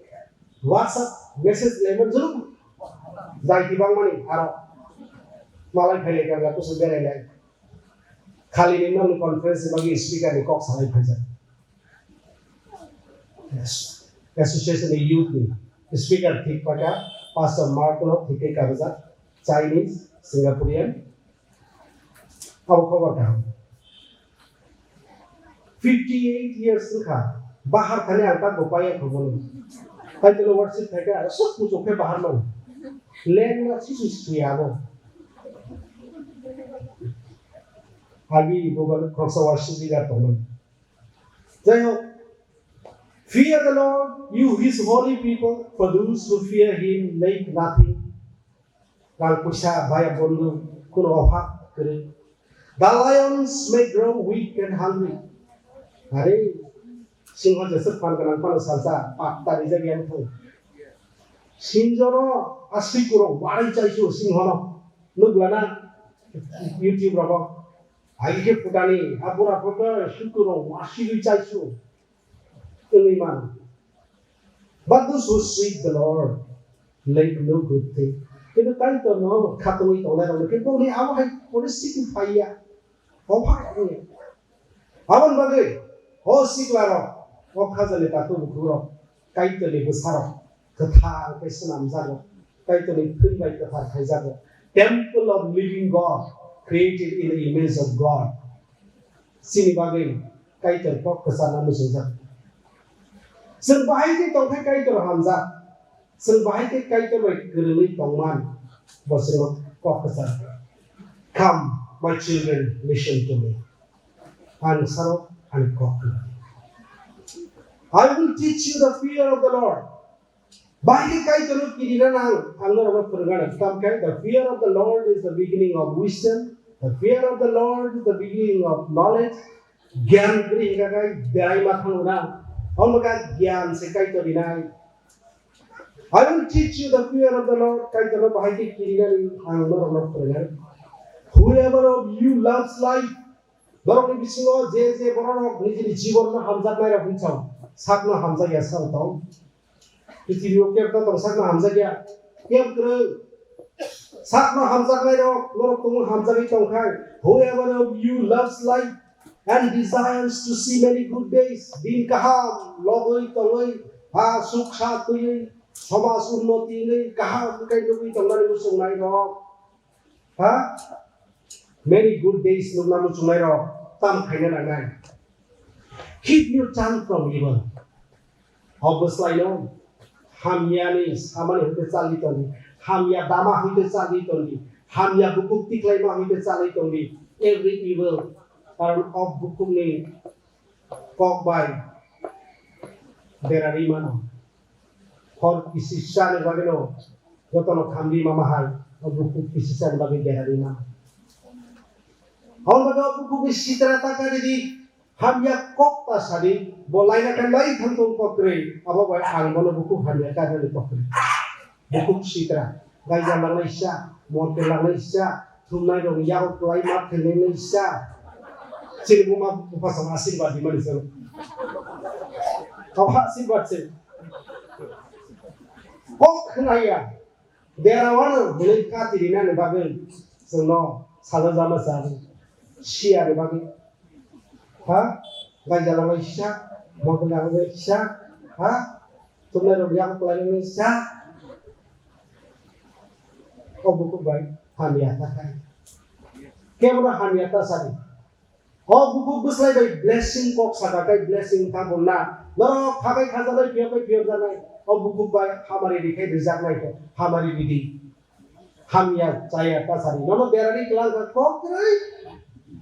WhatsApp message lemon juru. Jai di bangmani aro. Malai phai le kanga kusur berai lai. Khali ni nokni conference ni bagwi speaker ni kok salai phaijak. Yes. Association ni youth ni speaker thik paka Pastor Mark no thik khe kabajak, Chinese, Singaporean. Abo khobor kaham. Fifty eight years wngkha, bahar thani ang tak bo paiya khobor. Kaitorno worship khaikha, sok kuchuk khe bahar mano. Lengma sisu siya abo. Agi bo khoroksa worship leader tongmani. Jai hok, fear the Lord, you his holy people, for those who fear him lack nothing. Rang puisa baya bondu kuno obhab kwrwi. The lions may grow weak and hungry. Are, singho jeswk phan gwnang phano salsa, patta rijak yang thung. Sinjono a sikurok warai chaisu singhono. Nuglana YouTube rogo. Agi khe putani, a bura photo sikurok wasigwi chaisu. Wngwi mano. But those who seek the Lord lack no good thing. Kintu Kaitorno khatungwi tongnai rokno khe boni abo hai poristiti phaiya. Obhab wngya. Aboni bagwi, o sikla rok, o khajani takhuk bukhuk rok, Kaitorni bwsa rok, kwthar khe swnamjago, Kaitorni thwi bai kwthar khaijago. Temple of living God, created in the image of God. Chini bagwi Kaitor kok kwcharna muchungjak. Chwng bahai khe tongkhe Kaitor hamjak. Chwng bahai khe Kaitor bai kwrwngwi tongman, bo chwngno kok kwchar. Come, my children, listen to me. Ang saro ani kok khna. I will teach you the fear of the Lord. Bahai khe Kaitorno kirina nang, ang norokno phwrwngna nang. Tamo khe, the fear of the Lord is the beginning of wisdom. The fear of the Lord is the beginning of knowledge. Gyan kwrwi hwnkha khe berai ma thango na. Omo khe gyan se Kaitor rinai. I will teach you the fear of the Lord. Kaitorno bahai khe kirinani ang norokno phwrwngnai. Whoever of you loves life, norokni bisingo je je bororok nijini jiborno hamjaknairok hwnwi sao, sakno hamjakya sao tong. Prithibi o kebno tong sakno hamjakya, keb kwrwng. Sakno hamjaknairok norok tongo hamjagwi tongkhai. Whoever of you loves life and desires to see many good days, din kaham logwi tongwi, ha suksa twiwi, somaj unnoti wngwi kaham khe nugwi tongnani muchungnairok. Ha? Many good days nukna muchungnairok tam khaina nangnai. Keep your tongue from evil. O bwslaino hamyani samani hwnkhe chali tongdi, hamya dama hwnkhe chali tongdi, hamya bukuk tiklaima hwnkhe chali tongdi. Every evil, karon o bukukni kok bai derari mano. Hor kisisa ni bagwi no jotono khamdi mama hai, o bukuk kisisa ni bagwi derari mano. Hor bagwi o bukuk ni sitra ta kari di, hamya kok ta sadi, bo laina khe lai thang tong kok kwrwi, abo bai ang bono bukuk hamya kari kok kwrwi. Bukuk sitra, gaija langnai sa, morte langnai sa, thumnai rok yago kwlai ma thwngnainai sa. Chini buma bupha sama asirwad di mani salo. Kau asirwad se. Kok khnaya. Derawano hwnwi kati rinani bagwi chwngno sajak jama chadi. Siyani bagwi. Ha? Gaija langnai sa, morte langnai sa. Ha? Thumnai rok yago kwlai nai sa. O bukuk bai hamya ta khai. Kebono hamya ta sadi. O bukuk bwslai bai blessing kok saka khai blessing tamo na. Norok khabai khajaknai phiyok bai phiyok jaknai. O bukuk bai hamari ri khai rijak nai khe hamari ridi. Hamya chaya ta sadi. Nono derari klang kha kok kwrwi.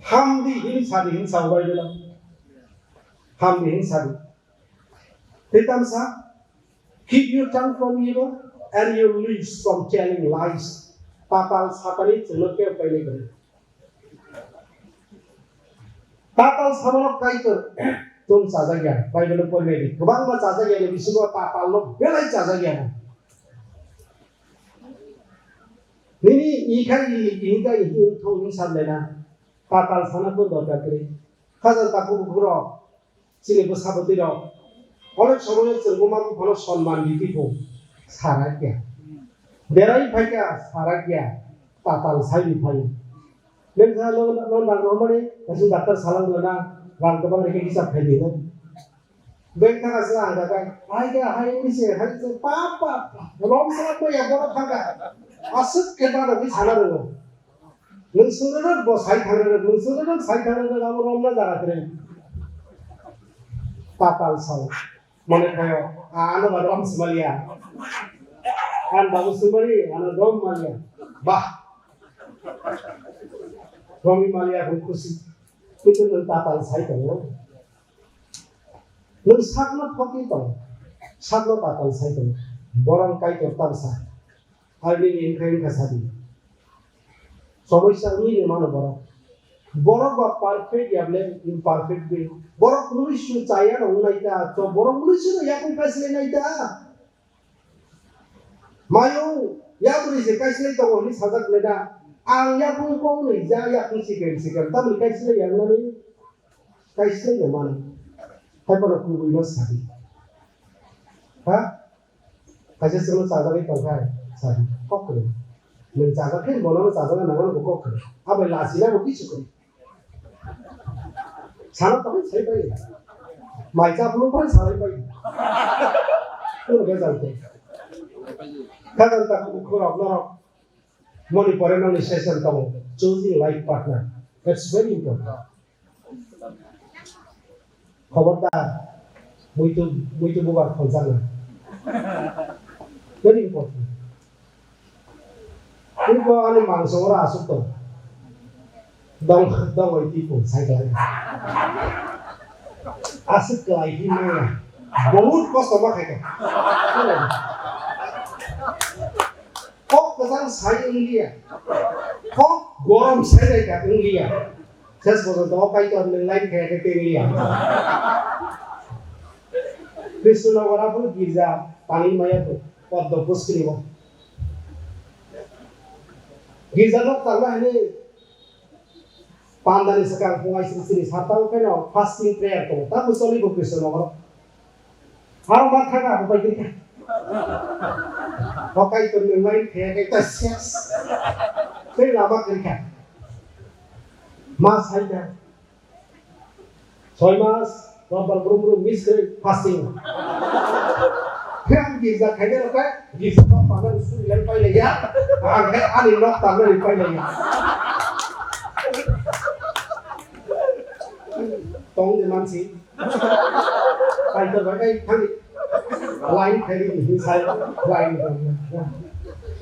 Hamdi hin sadi hin sa bai bela. Hamdi hin sadi. Tei tamsa, keep your tongue from evil and your lips from telling lies. Tatal satani chwngno kebo painai kwrwi. Tatal samano Kaitor tong chajakya, Bible porinai di. Kwbangma chajakya ni bisingo tatalno belai chajakya. Nini ikhai i, ikhai i, thong ni sablaina. Tatal sana ko dorkar kwrwi. Khajal takhuk bukhuk rok. Chini bwsa bwtwi rok onek somoyo chwng buma buphano sonman riti pho sarakya. Berai phaikya sarakya, tatal saini phaio. Nokha no, no, no, normally kaisa doctor salang na rang kwbang rikhe hisab khai di no. Bek thaka sala ang dakai. Hai kya, hai ni se, hai se, pa, pa, pa. Rom sa ko ya borok thaka. Aswk khe ba rok ni sana rwngo. Nwng swngrwrwk bo sai thangrwrwk, nwng swngrwrwk sai thangrwrwk, abo romna jaga kwrwi. Tatal sao. Mone khaio, a, ano ba rom swmaliya. Ang babu swmali, ano rom maliya. Bah. Romwi maliya, hwn khusi. Kintu nwng tatal sai tongo. Nwng sakno thokwi tongo. Sakno tatal sai tongo. Borok Kaitor tamsa. Aroni ni wngkha wngkha sadi. Somosya wngwi mano borok. Borok ba perfect ya ble imperfect ble. Borok mwnwi su chaya no wngnai ta, to borok mwnwi su no yakung kaisilai nai ta. Mayo, yakung se kaisilai tongo hwnwi sajak le da. Ang yakung kong ni ja yakung sikeng sikeng. Tamni kaisilai yang nani. Kaisilai no mano. Hai bono kubui no sadi. Ha? Kaisa chwngno chajagwi tongkha, sadi, kok kwrwi. Nwng chajak khe bono chajagna nango bo kok kwrwi. Abai lachina bo kisu kwrwi. Sana tongwi sai pai. Mai cha phuru pai sai pai. Kunu ga jang khe. Kajan ta khorok norok. Moni pore nokni session tongo. Choosing life partner. That's very important. Khobor da, muitu, muitu bubar khonjakna. Very important. Tei bo ani mangso oro aswk tong. Dong, dong oi tipo, sai klai. Aswk klai hi maya. Bahut kosto ma khai ka. Kok kwchang sai wngliya. Kok gorom sai bai ka wngliya. Ses porjonto o Kaitor nwng line khe khe tengli ya. Krishnanagar aphuru girja tangwi maya pho, Poddo puskiri o. Girja nok tangma hwnwi pandani swkang phung aising sini sarta o pheno fasting prayer tongo. Tamo choli bo Krishnanagar o. Aro ma thaka abo bai kha. Bo Kaitor ni mai khe khe ta ses. Tei lama khe kha. Ma sai kha. Soi mas, robbal brum brum miss khe fasting. Khe ang girja khaina rok khe, girja ma pana suri lai pai lai ya. Ang khe ani nok tangna ri pai lai ya. Tong de mansi. Kaitor bai kai thangdi. Line khairi ni sai line.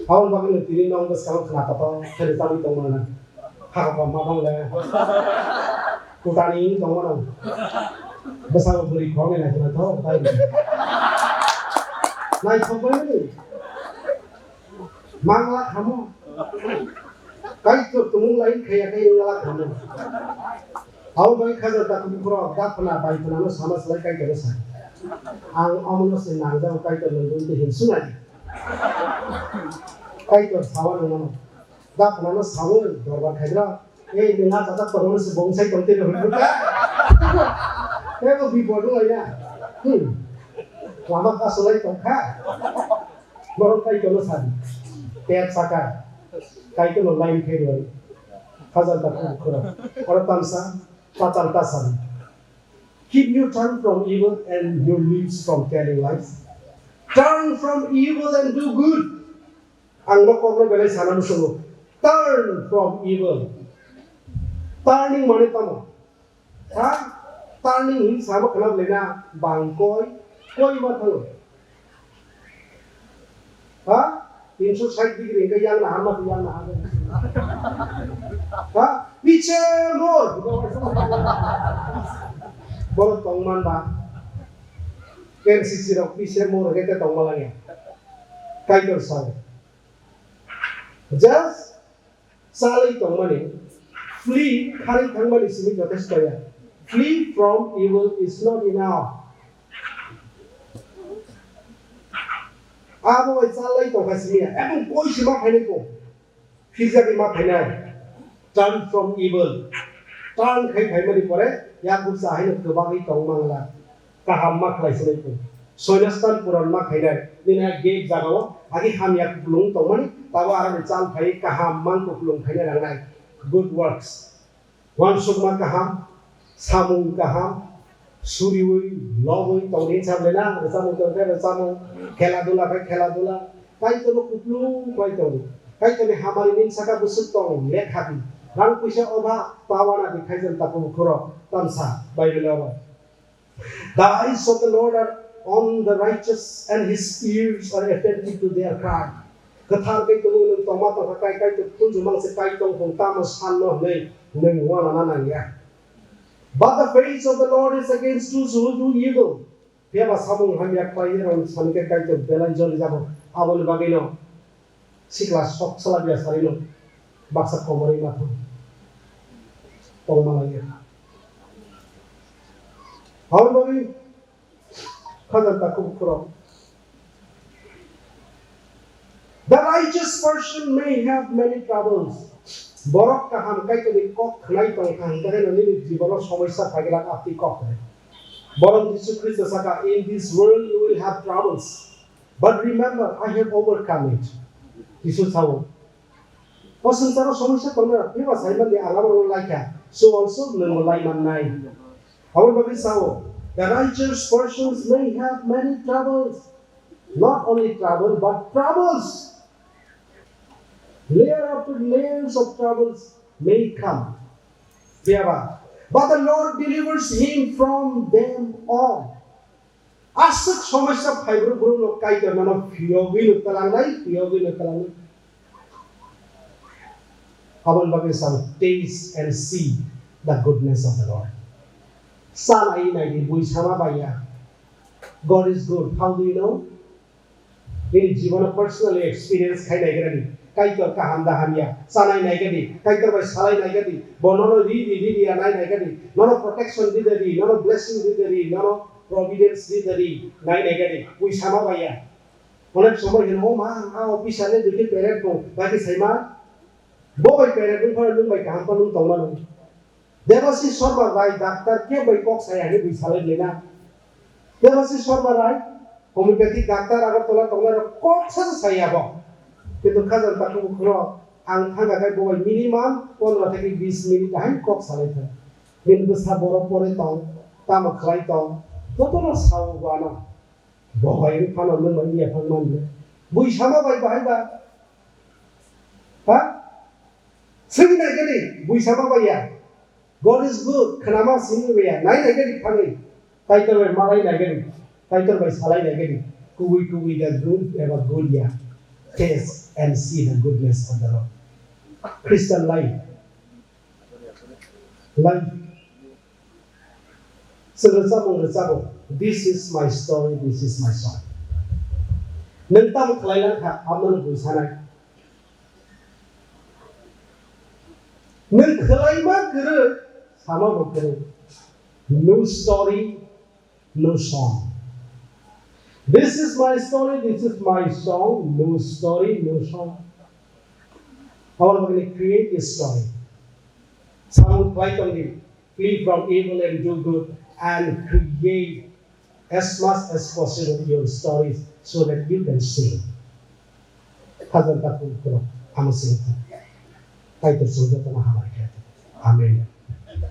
Aboni bagwi no tini nong bwskang khna kotor khairi tabwi tongmana. Hakha ma bang le. Kutani tongmana. Bwskango bwrwi khoroknwi naithok naithok bai. Naithok bai ni. Mangla khamo. Kaitor tumung lai khaya khe wngla khamo. Abo bai khaja ta kubukhoro da phana bai phana no sama slai Kaitor sa. Ang omono se nangjago Kaitor nungwi te hin sunai. Kaitor sawa nungmano. Da phana no sawi dorbar khaidra. Ei, nung ha chajak tongmani se bong sai tong tini hwnwi buka. Tei bo bipor wng laina. Hmm. Lama kasolai tong kha. Borok Kaitorno sadi. Tep saka. Kaitorno lain khe rwdi. Khajal ta khurok khurok. Oro tamsa, patal ta sadi. Keep your tongue from evil and your lips from telling lies. Turn from evil and do good. Ang bo kokno belai sana muchungo. Turn from evil. Turning mane tamo? Ha? Turning hin samo khna belai na bang koi, koi ma thango. Ha? Tinsho sait degree hingke yang na hama yang na hama. Ha? Piche mor. Borok tongman ba. N C C rok piche mor hingke tongma lagi. Kaitor sao. Just chalwi tongmani, flee, kharwi thangmani simi jotesto ya. Flee from evil is not enough. Abo bai chalwi tongkha simi ya. Ebong koi se ma phainai ko. Phirjagwi ma phainai. Turn from evil. Turn khai phaimani pore, yakung sa haino kwbangwi tongmangla. Kaham ma khlai sinai kung. Soinastan puron ma khainai. Nini a gate jagao agi hamya kupulung tongmani, tabo aroni chal phai kaham mang kupulung khainai rangnai. Good works. Wansukma kaham, samung kaham, suriwi, lobwi tongdi hinsa belai na, rwchapmung tong khe rwchapmung, khela dula khe khela dula. Kaitorno kupulung khlai tongo. Kaitorni hamari min saka bwswk tong, lekha di. Rang puisa obha, pawana di khaijak takhuk khoro, tamsa, Bible o. The eyes of the Lord are on the righteous, and his ears are attentive to their cry. Kwthar khe kwmwi nwng tongma tongkha, kai Kaitor khunju mang se kai tong thung, tamo sanno hwnwi nwng uanana nangya. But the face of the Lord is against those who do evil. Phiya ba samung hamya khlai rok sani khe Kaitor belai joli jago. Aboni bagwino sikla sok sala biya sarino baksa komorwi ma thang tongma laiya. Aboni bagwi khajak takhuk khorok. The righteous person may have many troubles. Borok kaham Kaitorni kok khnai tong kha hwnkhe nini jibono somosya phaiglak aptwi kok khe. Borok Jisu Khristo saka, "In this world you will have troubles, but remember, I have overcome it." Jisu sao, "O swngcharo somosya tongna, phiya ba saimani ang abo laikha, so also nwng bo laimannai." Aboni bagwi sao, "The righteous persons may have many troubles." Not only trouble, but troubles. Layer after layers of troubles may come. Phiya ba, but the Lord delivers him from them all. Aswk somosya phaibrwk borokno Kaitor mano phiyogwi no twlangnai, phiyogwi no twlangnai. Aboni bagwi sao, "Taste and see the goodness of the Lord." Chanai naidi, bui sama baiya. God is good. How do you know? Nini jibono personally experience khai naigrani. Kaitor kaham da hamya. Chanai naigadi. Kaitor bai salai naigadi. Bo nono ridi, ridi ya nai naigadi. Nono protection didadi. Nono blessing didadi. Nono providence didadi. Nai naigadi. Bui sama baiya. Onek somoi hino, "O ma, a officer le dukhe peret bo." Bagi saima. Bo bai peret bung phano nung bai kaham phano nung tongmano. Debasi Sharma Rai doctor khe bai kok saya hinwi bui salai lena. Debasi Sharma Rai homeopathic doctor Agartala tongnai rok kok sa saya bo. Kintu khajal takhuk khoro ang thangka khai bo bai minimum pondro theke bis minute hai kok salai tha. Bini bwsa borok pore tong, tamo khlai tong, jotono sao bo ano. Bo bai wng phano nwng bai wngya phang man le. Bui sama bai bahai ba. Ha? Swngwi naikhe di, bui sama bai ya. God is good, khnama simi bai ya. Nai naikhe di phangwi. Kaitor bai malai naikhe di. Kaitor bai salai naikhe di. Kubui kubui the good eba good ya. Taste and see the goodness of the Lord. Christian life. Life. Chwng rwchapmung rwchabo. This is my story, this is my song. Nwng tamo khlai lang kha, abono bui sanai. Nwng khlaima kwrwi, sama bo kwrwi. No story, no song. This is my story, this is my song, no story, no song. Our create a story. Samung khlai tongdi, flee from evil and do good and create as much as possible your stories so that you can sing. Khajal takhuk khulok, amo sing. Kaitor song jotono hamari khe. Amen.